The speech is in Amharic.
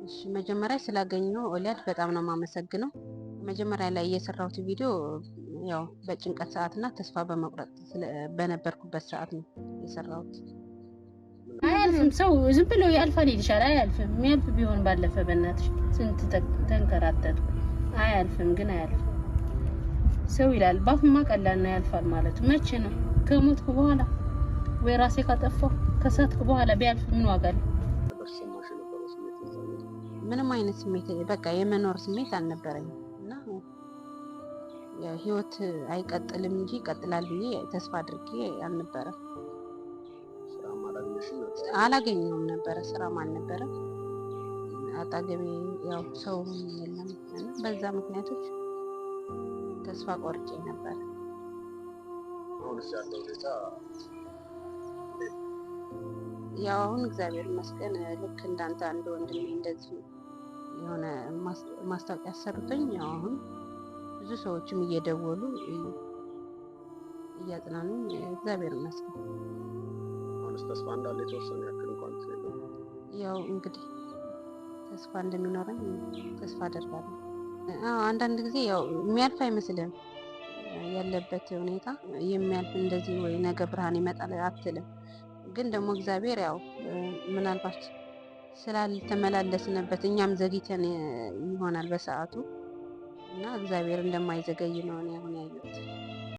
እሺ መጀመሪያ ስላገኘሁ ኦሊያድ በጣም ነው የማመሰግነው። መጀመሪያ ላይ የሰራሁት ቪዲዮ ያው በጭንቀት ሰዓትና ተስፋ በመቁረጥ በነበርኩበት ሰዓት ነው የሰራሁት። አያልፍም። ሰው ዝም ብሎ ያልፋል ይልሻል። አያልፍም። የሚያልፍ ቢሆን ባለፈ በእናትሽ ስንት ተንከራተትኩ። አያልፍም ግን አያልፍም። ሰው ይላል ባፍማ ቀላል ነው ያልፋል ማለቱ መቼ ነው? ከሞትኩ በኋላ ወይ ራሴ ካጠፋሁ ከሳትኩ በኋላ ቢያልፍ ምን ዋጋ አለው? ምንም አይነት ስሜት በቃ የመኖር ስሜት አልነበረኝም እና ህይወት አይቀጥልም እንጂ ይቀጥላል ብዬ ተስፋ አድርጌ አልነበረም። አላገኘውም ነበረ፣ ስራም አልነበረም አጠገቤ፣ ያው ሰውም የለም እና በዛ ምክንያቶች ተስፋ ቆርጬ ነበረ። ያው አሁን እግዚአብሔር ይመስገን ልክ እንዳንተ አንድ ወንድሜ እንደዚሁ የሆነ ማስታወቂያ አሰርቶኝ ያው አሁን ብዙ ሰዎችም እየደወሉ እያጽናኑኝ እግዚአብሔር ይመስገን። አሁንስ ተስፋ እንዳለ የተወሰነ ያክል እንኳን ያው እንግዲህ ተስፋ እንደሚኖረኝ ተስፋ አደርጋለሁ። አንዳንድ ጊዜ ያው የሚያልፍ አይመስልም ያለበት ሁኔታ የሚያልፍ እንደዚህ ወይ ነገ ብርሃን ይመጣል አትልም። ግን ደግሞ እግዚአብሔር ያው ምናልባት ስላልተመላለስንበት እኛም ዘግይተን ይሆናል በሰዓቱ እና እግዚአብሔር እንደማይዘገይ ነው እኔ አሁን ያየሁት።